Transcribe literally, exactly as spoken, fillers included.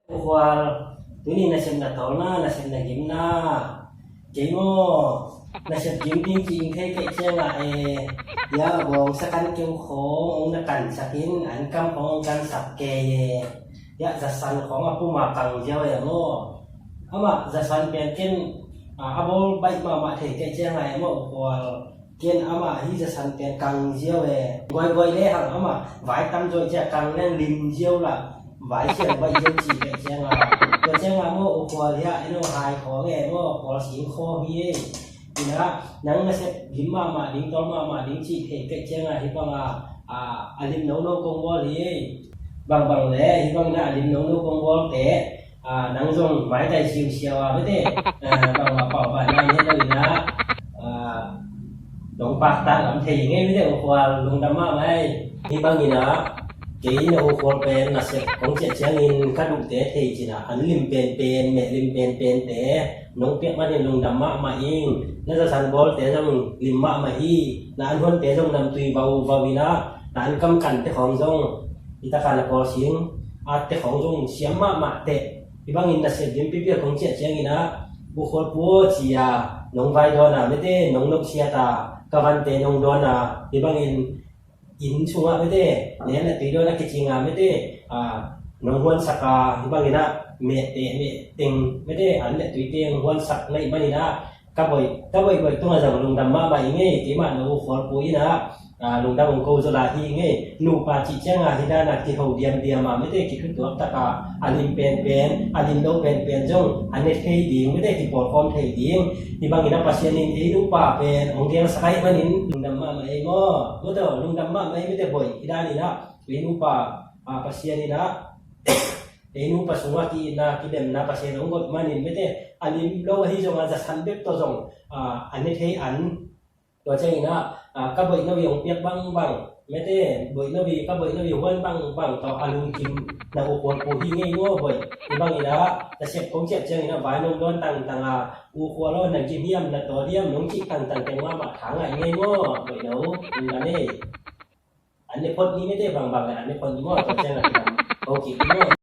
Khual, tuni nasepna tawlna, nasepna gimna. Kei maw, nasep gim ding ci-in thei kei ciangah e, ya bawng sakan keu khawng hong na kansak in, an kam khawng hong kansak kei e. Ya zasan khawng a puma kang ziau e maw. Amah zasan pian ken a, a bawl baih mahmah thei kei ciangah e maw, khual. Ken amah hi zasan pen kang ziau e. Guaiguai le hang amah vai tam zaw cia kang leng lim ziau la. Vai sian baih ziau ci kei ciangah. Tua ciangah maw, u khual hiah, eno hai khawng e maw, khual sing khaw hi e. Ina, nang nasep lim mahmah ding, tawl mahmah ding ci thei kei ciangah hi bangah, a, a lim nono kong bawl hi e. Bangbang le hi bangin a lim nono kong bawl te. A, nang zong maitai siusiau a mete. A, bangmah pau ban nang he lo ina. A, dong paktak lam thei ngei mete, u khual lungdam mahmah e. Hi bangin a, kei na u khual pen nasep kong ciah ciangin ka duhte thei cina, an lim penpen, meh lim penpen te nong piak manin lungdam mahmah ing. Na zasan bawlte zong lim mahmah hi. Na an huante zong namtui vau vau ina, na an kamkante khawng zong i taka na pawl sing atte khawng zong siam mahmah teh. Hi bangin nasep lim pipi a kong ciah ciangin a, u khual pu aw ci-a nong vai dawn a mete, nong nopsiat a ka vante nong dawn a, hi bangin inn sungah mete, nen le tui dawn a kicing a mete, a, nong huansak a, hi bangin a meh te, meh teng mete, an le tui teng huansak na hih manin a, ka boih, ka boih boih tungah zong lungdam mahmah ing e. Keimah na u khual pu in a, a, lungdam hong ko zaw lai hi ing e. Nupa cih ciangah hi dan a kiho diamdiam a mete, kithutuak tak a, a lim penpen, a lim lo penpen zong a ne thei ding mete, kipawlkhawm thei ding. Hi bangin a Pasian in ei nupa pen hong gelsak ahih manin lungdam mahmah ei maw. Maw taw, lungdam mahmah ei mete boih. Hi dan in a, ei nupa, a, Pasian in a ei nupa sungah ki-itna, kidemna Pasian hong got manin mete, a lim lo ahi zongah zasan bek tawh zong, a, a ne thei an. Tua ciangin a, a, ka boih na uh hong piak bangbang mete, boih na uh, ka boih na uh huan bangbang tawh a lungkim na u khual pu hi ngei maw boih. Hi bangin a, nasep kong ciah ciangin a vai nong dawn tangtang a, u khual aw, na gim hiam, na tawl hiam nong cih tangtang teng mahmah tha ngai ngei maw boih na uh. Lungdam ei. An ne phot ni mete, bangbang le an ne phot ni maw, tua ciangah kidam ko kik ni maw.